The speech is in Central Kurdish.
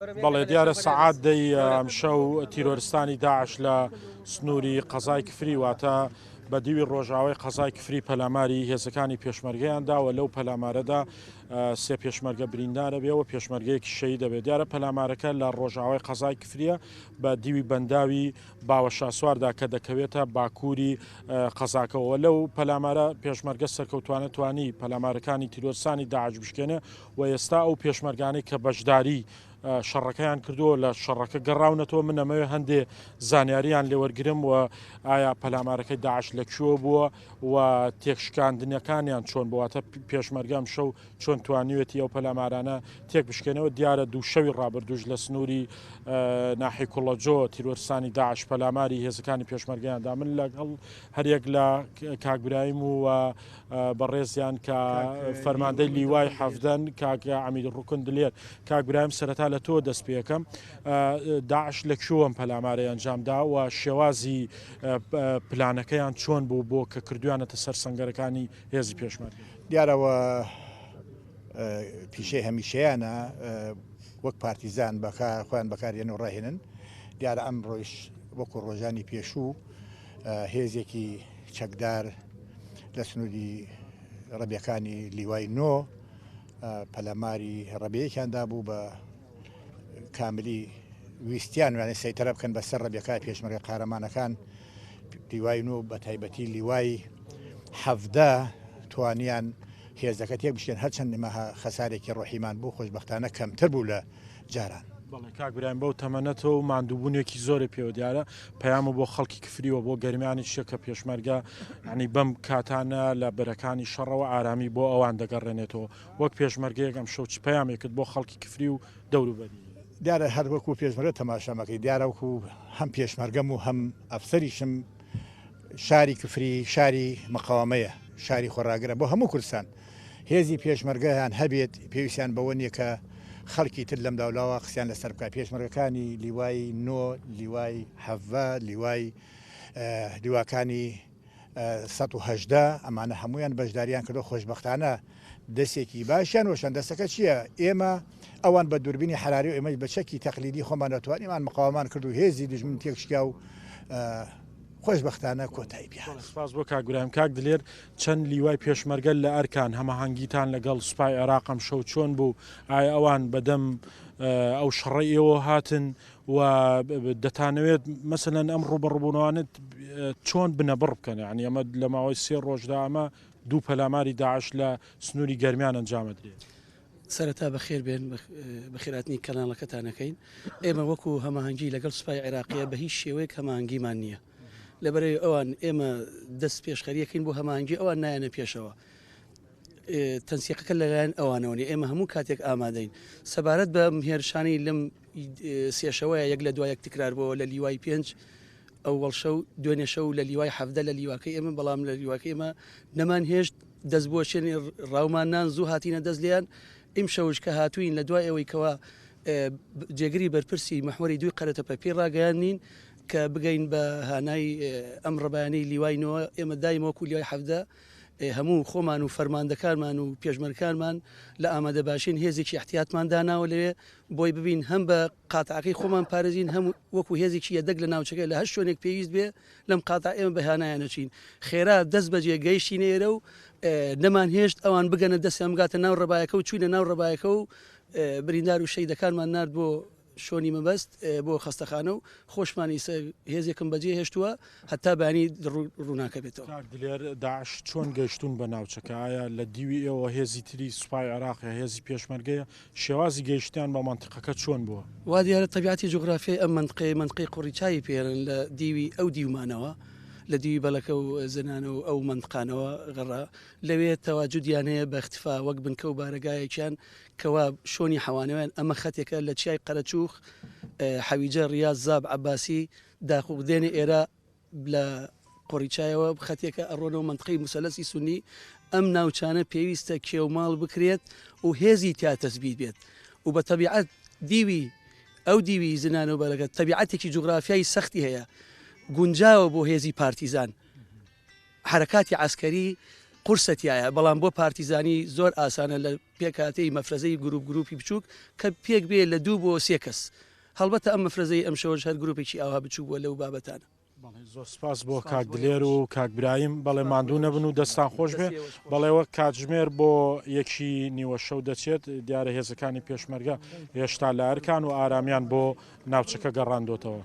بەڵێ دیارە سەعات دەی ئەمشەو تیرۆرستانی داعش لە سنووری قەزای کفری واتە بە دیوی ڕۆژاوای قەزای کفری پەلاماری هێزەکانی پێشمەرگەیان داوە لەو پەلامارەدا سێ پێشمەرگە بریندارە بێ و پێشمەرگەیەکی شەهید دەبێت دیارە پەلامارەکە لە ڕۆژاوای قەزای کفریە بە دیوی بەنداوی باوە شاسواردا کە دەکەوێتە باکووری قەزاکەوە لەو پەلامارە پێشمەرگە سەرکەوتوانە توانی پەلامارەکانی تیرۆرسانی داعش بشکێنێ و ئێستا ئەو پێشمەرگانەی کە بەشداری شەڕەکەیان کردووە لە شەڕەکە گەڕاونەتەوە من ئەمەوێ هەندێ زانیاریان لێوەرگرم و ئایا پەلامارەکەی داعش لە کوێوە بووە و تێکشکاندنەکانیان چۆن بوواتە پێشمەرگە ئەمشەو چۆن توانیوێتی ئەو پەلامارانە تێک بشکێنەوە دیارە دوو شەوی ڕابردووش لە سنووری ناحی کوڵەجۆ تیرۆرستانی داعش پەلاماری هێزەکانی پێشمەرگەیان دا من لەگەڵ هەریەک لە کاک برایم و بەڕێزیان کە فەرماندەی لیوای حەڤدەن کاک عەمید ڕوکن دلێر. کاک برایم سەرەتا لە تۆ دەست پێکەم داعش لە کوێوە ئەم پەلامارەی ئەنجام دا و شێوازی پلانەکەیان چۆن بوو بۆ کە کردویانەتە سەر سەنگەرەکانی هێزی پێشمەرگە؟ دیارەوە پیشەی هەمیشەیانە وەک پارتیزان بەکار خۆیان بەکارێن و ڕاهێنن دیارە ئەمڕۆیش وەکو ڕۆژانی پێشوو هێزێکی چەکدار لە سنووری ڕەبیەکانی لیوای نۆ پەلاماری ڕەبیەکیان دابوو بە کاملی ویستیان ویانە سەیتەرە بکەن بەسەر ڕەبیەکە پێشمەرگە قارەمانەکان لیوای نۆ بە تایبەتی لیوای حەڤدە توانیان هێزەکە تێک بشکێن هەرچەند ئمە خەسارێکی ڕۆحیمان بوو خۆشببختانە کەمتر بوو لە جاران. بەڵێ کاک برایم بەو تەمەنەتەوە و ماندووبوونێکی زۆرێ پێوە دیارە پەیامە بۆ خەڵکی کفری و بۆ گەرمیانیشە کە پێشمەرگە یانی بەم کاتانە لە بەرەکانی شەڕەوە ئارامی بۆ ئەوان دەگەڕێنێتەوە وەک پێشمەرگەیەک ئەمشەو چ پەیامێکت بۆ خەڵکی کفری و دەوروبەری هەیە؟ دیارە هەر وەکوو پێشمەرگە تەماشامەکەی دیارە وەکوو هەم پێشمەرگەم و هەم ئەفسەریشم شاری کفری شاری مقاومەیە، شاری خۆڕاگرە بۆ هەموو کوردستان. هێزی پێشمەرگەیان هەبێت پێویستیان بەوە نییە کە خەڵکی تر لەملاولاوە قسەیان لەسەر بکات. پێشمەرگەکانی لیوای نۆ، لیوای حەڤە، لیوای لیواکانی 118 ئەمانە هەموویان بەشداریان کردو خۆشبەختانە دەستێکی باشیان وەشان. دەستەکە چییە؟ ئێمە ئەوان بە دووربینی حەراری و ئێمەش بە چەکی تەقلیدی خۆمان توانیمان مقاوەمان کرد و هێزی دوژمن تێکشکا و خۆشبەختانە کۆتایی پێ هات. سپاس بۆ کاک برایم. کاک دلێر چەند لیوای پێشمەرگە لە ئەرکان، هەماهەنگیتان لەگەڵ سوپای عێراق ئەمشەو چۆن بوو؟ ئایا ئەوان بەدەم ئەو شەڕەی ئێوە هاتن و دەتانەوێت مەسەلەن ئەم ڕووبەڕووبوونەوانە چۆن بنەبڕ بکەن؟ یانی ئەمە لە ماوەی سێ ڕۆژدا ئەمە دوو پەلاماری داعش لە سنووری گەرمیان ئەنجامەدرێت. سەرەتا بەخێر بێن بەخێراتنی کەناڵەکەتان ئەکەین ئێمە وەکو هەماهەنگی لەگەڵ سوپای عێراقیە بە هیچ شێوەیەک هەماهەنگیمان نییە لەبەرەی ئەوان ئێمە دەست پێشخەریەکەین بۆ هەماهەنگی ئەوان نایەنە پێشەوە تەنسیقەکە لەلایەن ئەوانەوە نیە ئێمە هەموو کاتێک ئامادەین سەبارەت بە هێرشانی لەم سێشەوەیە یەک لە دوای یەک تکرار بۆ لە لیوای پێنج ئەوەڵ شەو دوێنێ شەو لە لیوای حەڤدە لە لیواکەی ئێمە بەڵام لە لیواکەی ئێمە نەمان هێشت دەست بوەشێنێ ڕاومان نان زوو هاتینە دەست لێیان ئیمشەوش کە هاتووین لە دوای ئەوەی کەوا جێگری بەرپرسی محوەری دووی قەرەتەپە پێی ڕاگەیاندین کە بگەین بە هانای ئەم ڕەبایانەی لیوای نۆ ئێمە دایم وەکو لیوای حەڤدە هەموو خۆمان و فەرماندەکانمان و پێشمەرکانمان لە ئامادەباشین هێزێکی احتیاتمان داناوە لەوێ بۆی ببین هەم بە قاتعەکەی خۆمان پارێزین هەم وەکو هێزێکی یەدەگ لە ناوچەکە لە هەر شوێنێک پێویست بێ لەم قاتع ئێمە بە هانایان نەچین خێرا دەست بەجێ گەیشتینە ئێرە و نەمان هێشت ئەوان بگەنە دەستیان بگاتە ناو ڕەبایەکە و چوینە ناو ڕەبایەکە و بریندار و شەیدەکانمان نارد بۆ شۆنی مەبەست بۆ خەستەخانە و خۆشمان ئیسە هێزێکم بەجێ هێشتووە هەتا بەیانی ڕووناکە بێتەوە. کاک دلێر، داعش چۆن گەیشتوون بە ناوچەکە؟ ئایا لە دیوی ئێوە هێزی تری سوپای عێراق یا هێزی پێشمەرگەیە؟ شێوازی گەیشتنیان بە مەنتیقەکە چۆن بووە؟ وا دیارە تەبیعەتی جوغرافیای ئەم مەنتقەیە مەنتقەی قوڕی چایی پێرن لە دیوی ئەو دیومانەوە لە دیوی بەلەکە و زنانە و ئەو مەنتقانەوە غەڕا لەوێ تەواجودیان هەیە بە اختفا وەک بنکە و بارەگایەکیان کەوا شۆنی حەوانەوەیان ئەمە خەتێکە لە چیای قەرەچوخ حەویجە ڕیاز زاب عەباسی داقوق دێنێ ئێرە لە قۆریچایەوە خەتێکە ئەڕۆنەوە مەنتقەی موسەلەسی سونی ئەم ناوچانە پێویستە کێوماڵ بکرێت و هێزی تیا تەسبیت بێت و بە تەبیعەت دیوی ئەو دیوی زنانە و بەرەکە تەبیعەتێکی جوگرافیای سەختی هەیە گونجاوە بۆ هێزی پارتیزان حرکاتی عسکەری قورسە تیایا، بەڵام بۆ پارتیزانی زۆر ئاسانە لە پێکهاتەی مەفرەزەی گروپ گروپی بچووک کە پێک بێ لە دوو بۆ سێ کەس. هەڵبەتە ئەم مەفرەزەی ئەمشەوەش هەر گروپێکی ئاوها بچووک بووە لەو بابەتانە. بەڵێ زۆر سپاس بۆ کاک دلێر و کاک برایم، بەڵێ ماندوو نەبن و دەستان خۆش بێ. بەڵێ وەک کاتژمێر بۆ یەکی نیوە شەو دەچێت، دیارە هێزەکانی پێشمەرگە هێشتا لە ئەرکان و ئارامیان بۆ ناوچەکە گەڕاندۆتەوە.